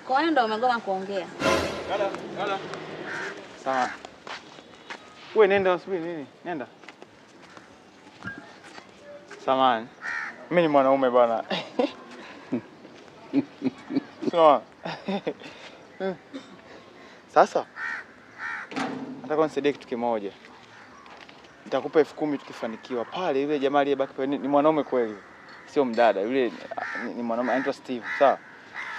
Kwa hiyo ndo umegoma kuongea. Dada, dada. Sawa. Wewe nenda, usubiri nini? Nenda. Samahani. Mimi ni mwanaume bwana. Sawa. Sasa nataka unisaidie kitu kimoja. Nitakupa 10,000 tukifanikiwa. Pale yule jamaa aliyebaki pale ni mwanaume kweli. Sio mdada, yule ni mwanaume anaitwa Steve, sawa?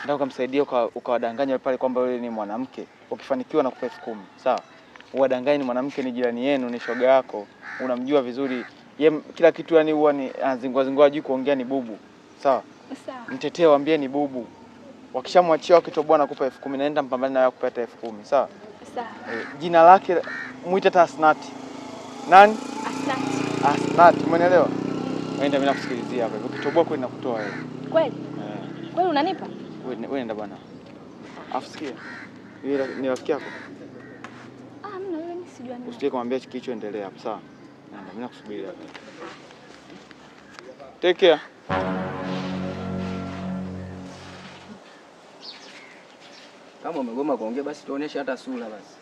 Nataka ukamsaidia ukawadanganya pale kwamba yule ni mwanamke. Ukifanikiwa nakupa 10,000, sawa? Uwadanganye ni mwanamke, ni jirani yenu, ni shoga yako, unamjua vizuri. Ye kila kitu yani huwa ni anazingua zingua, hajui kuongea, ni bubu. Sawa? Sawa. Mtetee, waambie ni bubu. Wakishamwachia wakitoboa nakupa 10,000, naenda mpambane na wewe kupata 10,000, sawa? Sawa. Jina lake muite hata Asnati. Nani? Asnati. Asnati, umeelewa? Nenda, mimi nakusikilizia hapa. Ukitoboa kweli nakutoa wewe. Kweli? Eh. Kweli unanipa? Wewe nenda bwana. Afu sikia. Yule ni rafiki yako? Ah, mimi na yule mimi sijui nani. Usije kumwambia kilichoendelea hapo, sawa? Nenda, mimi nakusubiri hapa. Take care. Kama umegoma kuongea basi tuoneshe hata sura basi.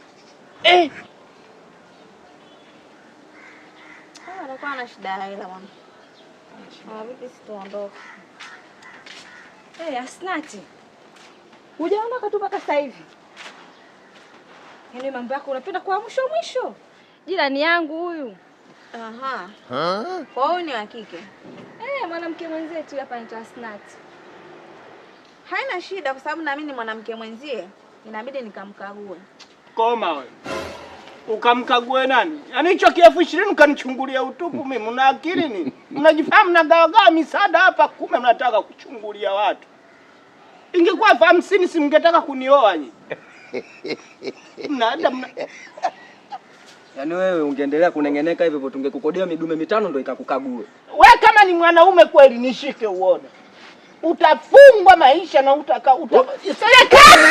Ah, anakuwa ana shida ya hela bwana. Ah, vipi si tuondoke? Eh, Asnati. Hujaondoka tu mpaka sasa hivi. Yaani mambo yako unapenda kwa mwisho mwisho. Jirani yangu huyu. Aha. Kwa hiyo ni wa kike. Mwanamke mwenzetu hapa anaitwa Asnati. Haina shida kwa sababu na mimi ni mwanamke mwenzie. Inabidi nikamkague. Koma wewe. Ukamkague nani? Yaani hicho kielfu 20 ukanichungulia utupu mimi. Mna akili nini? Mnajifahamu mnagawagawa misaada hapa, kumbe mnataka kuchungulia watu. Ingekuwa 50,000 si mngetaka kunioa nyinyi. Mnaenda mna Yaani wewe ungeendelea kunengeneka hivyo hivyo tungekukodia midume 5 ndio ikakukague. Wewe kama ni mwanaume kweli nishike uone. Utafungwa maisha na utaka serikali.